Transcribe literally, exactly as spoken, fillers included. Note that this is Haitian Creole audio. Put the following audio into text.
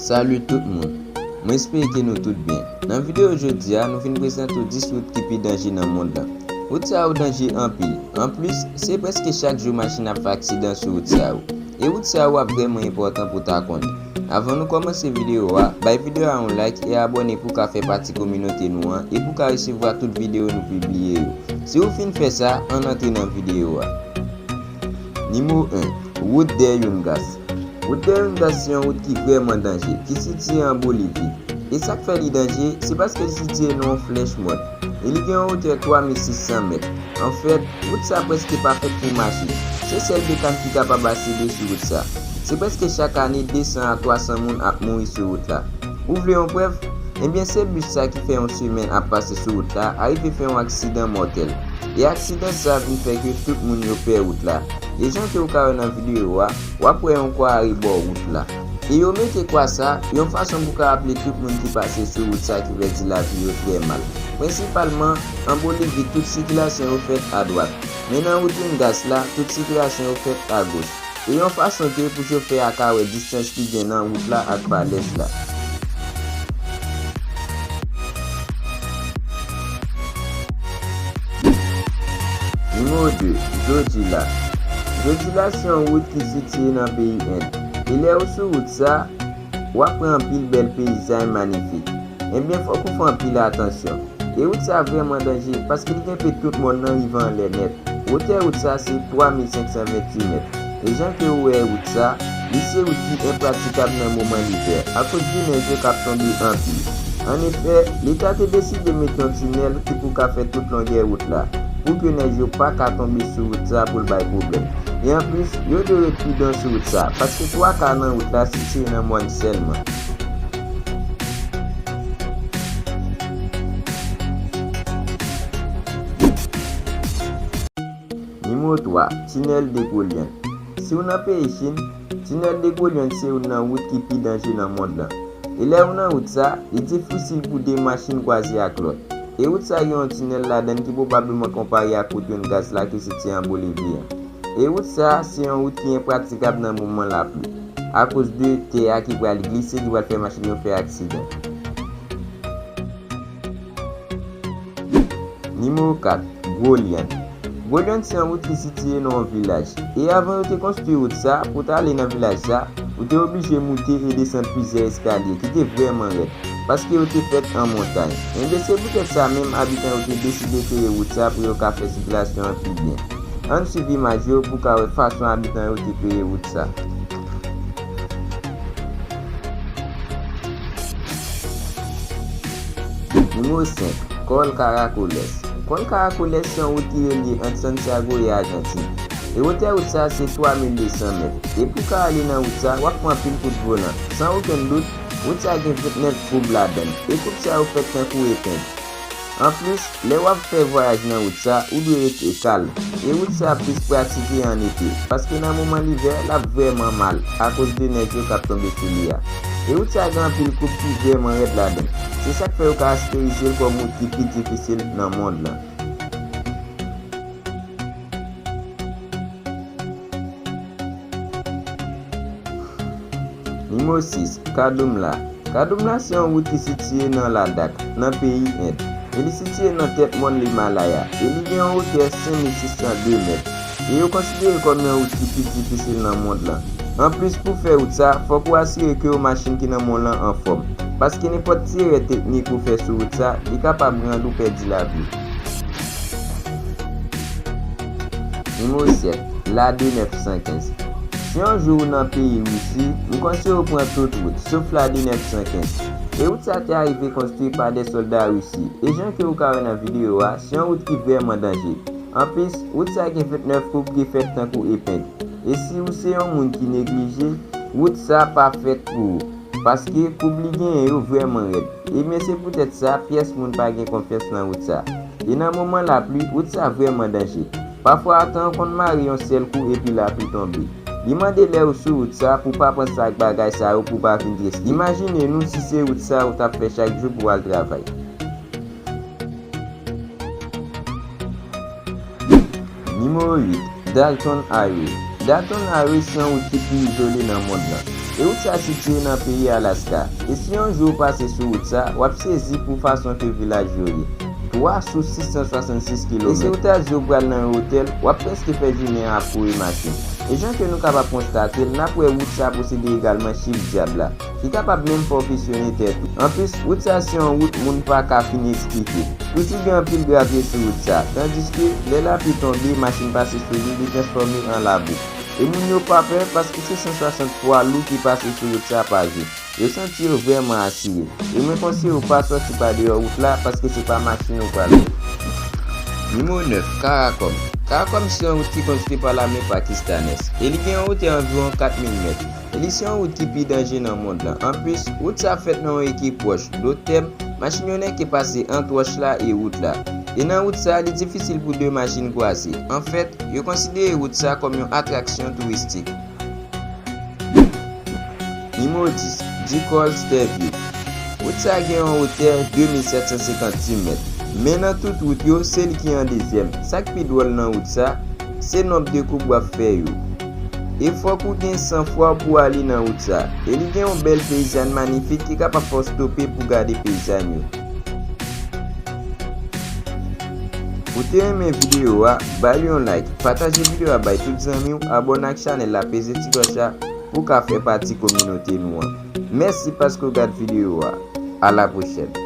Salut tout moun. Mwen espere ke nou tout byen. Nan videyo jodi a, nou vin prezante w dis wout ki pi danje nan mond lan. Wout sa yo danje anpil. Anplis, se prèske chak jou machin ap fè aksidan sou wout sa yo. E wout sa yo ap vrèman enpòtan pou w ta konnen. Avan nou kòmanse videyo a, bay videyo a yon like e abòne pou w ka fè pati kominote nou an e pou w ka resevwa tout videyo nou pibliye yo. Si w fin fè sa, ann antre nan videyo a. Nimewo en, wout dèyè youn gas. Wout dèyè youn gas se yon wout ki vrèman danje, ki sitiye an Bolivi. E sa k fè li danje, se paske li sitiye nan yon flèch mòn. E li gen yon wotè twa mil sis san mèt. Anfèt, wout sa prèske pa fèt pou machin. Se sèl bekàn ki kapab asede sou wout sa. Se prèske chak ane de san a twa san moun ap mouri sou wout la. Ou vle yon prèv? Ebyen, se bis sa ki fè yon semèn ap pase sou wout la, arive fè yon aksidan mòtèl. E aksidan sa vin fè ke tout moun yo pè wout la. E jan ke w ka wè nan videyo a, w ap wè yon kwa arebò wout la. E yo mete kwa sa yon fason pou ka raple tout moun ki pase sou wout sa ki pèdi lavi yo trè mal. Prensipalman, an Bolivi, tout sikilasyon yo fèt adwat. Men nan wout youn gas la, tout sikilasyon yo fèt agoch. E yon fason ke pou chofè a ka wè distans ki gen nan wout la ak falèz la. Nimewo de, Jojila. Jojila se yon wout ki sitiye nan peyi End. E lè ou sou wout sa, w ap wè anpil bèl peyizaj manifik. Ebyen, fòk ou fè anpil atansyon. E wout sa vrèman danje, paske li kenbe tout mòn nan rive anlè nèt. Wotè wout sa se twa mil senk san venntuit mèt. E jan ke w wè wout sa, li se wout ki enpratikab nan moman livè, akoz de nèj yo k ap tonbe anpil. Annefè, Leta te deside mete yon tinèl ki pou ka fè tout longè wout la, pou ke nèj yo pa ka tonbe sou wout sa pou l bay pwoblèm. E anplis, yo dwe ret pridan sou wout sa, paske twa ka nan wout la sitiye nan mòn sèlman. Nimewo twa, Tinèl de Golian. Si w nan peyi Chin, Tinèl de Golian se youn nan wout ki pi danje nan mond lan. E lè ou nan wout sa, li difisil pou de machin kwaze ak lòt. E wout sa gen yon tinèl ladan l ki pwobableman konpare ak wout youn gaz la ki sitiye an Bolivi an. E wout sa se yon wout ki enpratikab nan moman lapli, akoz de tè a ki pral glise, ki pral fè machin yo fè aksidan. Nimewo kat, Gwo Lyann. Gwo Lyann se yon wout ki sitiye nan yon vilaj. E avan yo te konstwi wout sa, pou w t ale nan vilaj sa, ou te oblije moute e desann plizyè eskalye ki te vrèman rèd, paske yo te fèt an montay. Enben, se poutèt sa menm abitan yo te deside kreye wout sa pou yo ka fè sikilasyon an pi byen. Ann swiv imaj yo pou w ka wè fason abitan yo te kreye wout sa. Nimewo senk, Col Caracoles. Col Caracoles se yon wout ki relye ant Santiago e Ajantin. E wotè wout sa se twa mil de san mèt. E pou w ka ale nan wout sa, w ap pran anpil kout volan. San okenn dout, wout sa gen vennèf koub ladan l. E koub sa yo fèt tankou epeng. Anplis, lè w ap fè vwayaj nan wout sa, ou dwe rete kalm. E wout sa plis pratike an ete, paske nan moman livè, l ap vrèman mal akoz de nèj yo k ap tonbe sou li a. E wout sa gen anpil koub ki vrèman rèd ladan l. Se sa k fè yo karakterize l kòm wout ki pi difisil nan mond lan. Nimewo sis, Kadumla. Kadumla se yon wout ki sitiye nan Ladak, nan peyi End. E li sitiye nan tèt mòn Limalaya. E li gen yon wotè senk mil sis san de mèt. E yo konsidere l kòm yon wout ki pi difisil nan mond lan. Anplis, pou fè wout sa, fòk ou asire ke yon machin ki nan mòn lan anfòm. Paske nenpòt ti erè teknik ou fè sou wout sa, li kapab rann ou pèdi lavi w. Nimewo sèt, La de nèf san kenz. Si yon jou ou nan peyi Risi, m konseye w pran tout wout, sof La de nèf san kenz. E wout sa te arive konstwi pa de sòlda Risi. E jan ke ou ka wè nan videyo a, se yon wout ki vrèman danje. Anplis, wout sa gen vennèf koub ki fèt tankou epeng. E si ou se yon moun ki neglije, wout sa pa fèt pou ou. Paske koub li genyen yo vrèman rèd. Ebyen, se poutèt sa, pyès moun pa gen konfyans nan wout sa. E nan moman lapli, wout sa vrèman danje. Pafwa, tan an konn mare yon sèl kou epi lapli tonbe. Li mande lè ou sou wout sa pou w pa pran sak bagay sa yo pou w pa vin trese. Imajine nou si se wout sa ou t ap fè chak jou pou w al travay. Nimewo uit, Dalton Highway. Dalton Highway se yon wout ki pi izole nan mond lan. E wout sa sitiye nan peyi Alaska. E si yon jou ou pase sou wout sa, w ap sezi pou fason ke vilaj yo ye. Twa sou sis san swasannsis kilomèt. E si ou ta di ou pral nan yon otèl, w ap prèske fè jounen an ap kouri machin. E jan ke nou kapab konstate l, n ap wè wout sa posede egalman chif dyab la, ki kapab menm fè w kesyone tèt ou. Anplis, wout sa se yon wout moun pa ka fin eksplike. Toujou gen anpil gravye sou wout sa, tandiske lè lapli tonbe, machin pase sou li, li transfòme an labou. E moun yo pa pè paske se san swasant pwa lou ki pase sou wout sa pa jou. Yo santi yo vrèman asire. E mwen konseye w pa sòti pa deyò wout la paske se pa machin ou pral pran. Nimewo nèf, Karakom. Karakom se yon wout ki konstwi pa lame pakistanèz e li gen yon wotè anviwon kat mil mèt. E li se yon wout ki pi danje nan mond lan. Anplis, wout sa fèt nan yon ekip wòch, do tèb, machin yo nèke pase ant wòch la e wout la. E nan wout sa, li difisil pou de machin kwaze. Anfèt, yo konsidere wout sa kòm yon atraksyon touristik. Nimewo dis, Dikòl Stèvyou. Wout sa gen yon wotè de mil sèt san senkant mèt. Men nan tout wout yo, se li ki an dezyèm. Sa k pi dwòl nan wout sa, se nonb de koup w ap fè yo. E fòk ou gen san fwa pou w ale nan wout sa. E li gen yon bèl peyizàn manifik ki kapab fè w stope pou gade peyizàn yo. Ou te renmen videyo a, ba l yon like, pataje videyo a bay tout zanmi w, abòne ak chanèl la, peze ti klòch la pou w ka fè pati kominote nou an. Mèsi paske w gad videyo a. A la pwochèn.